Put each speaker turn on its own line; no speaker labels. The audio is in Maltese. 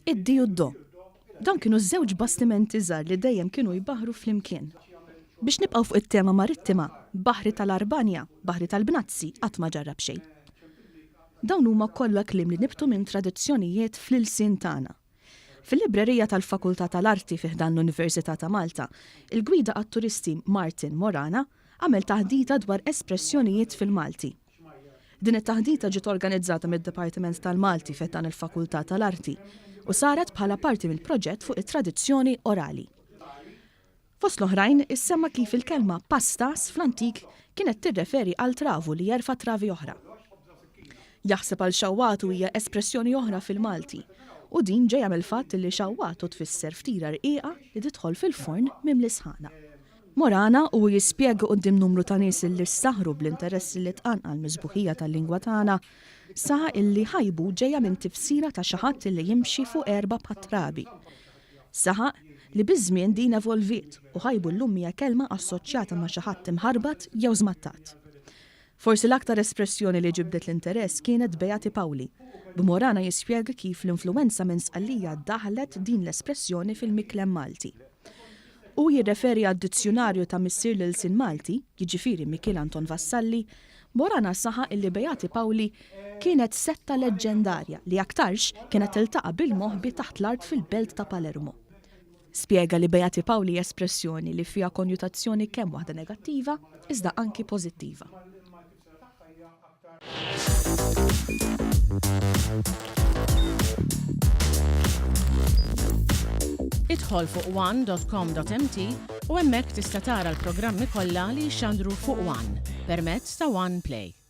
Id-Di u d-Do. Dawn kienu żewġ bastimenti żgħar li dejjem kienu jbaħħru flimkien. Biex nibqgħu fuq it-tema marittima, baħri tal-Arbanja, baħri tal-Bnazzi qatt ma ġarrab xejn. Dawn huma kollha kliem li nibtu minn tradizzjonijiet fl-ilsien tagħna. Fil-librerija tal-Fakultà tal-Arti fi ħdan l-Università ta' Malta, il-gwida għat-turisti Martin Morana għamel taħdita dwar espressjonijiet fil-Malti. Din it-taħdita ġiet organizzata mid-Dipartiment tal-Malti fi ħdan il-Fakultà tal-Arti u saret bħala parti mill-proġett fuq it-tradizzjoni orali. Fost l-oħrajn, issemma kif il-kelma pastas fl-antik kienet tirreferi għal travu li jerfa' travi oħra. Jaħseb għal xawwatu hija espressjoni oħra fil-Malti, u din ġejja mill-fatt li xawwatu tfisser ftira rqiqa li tidħol fil-forn mimli sħana. Morana, u hu jispjega quddiem numru ta' nies li ssaħħru bl-interess li tqanqal mis-sbuħija tal-lingwa tagħna, saħaq illi ħajbu ġejja minn tifsira ta' xi ħadd li jimxi fuq għerba bħat-trabi. Saħaq li biż-żmien din evolviet u ħajbu llum hija kelma assoċjata ma' xi ħadd imħarbat jew żmattat. Forsi l-aktar espressjoni li ġibdet l-interess kienet Beati Pauli, b'Morana jispjega kif l-influwenza minn Sqallija daħlet din l-espressjoni fil-miklem Malti. Hu jirreferi għad-dizzjunarju ta' missier l-ilsien Malti, jiġifieri Mikiel Anton Vassalli, Morana saħaq illi Beati Pauli kienet setta leġġendarja li aktarx kienet tiltaqa' bil-moħbi taħt l-art fil-belt ta' Palermo. Spjega li Beati Pauli hi espressjoni li fiha konjutazzjoni kemm waħda negattiva iżda anki pożittiva.
Idħol fuq one.com.mt u hemmhekk tista' tara l-programmi kollha li jixxandru fuq One permezz ta' One Play.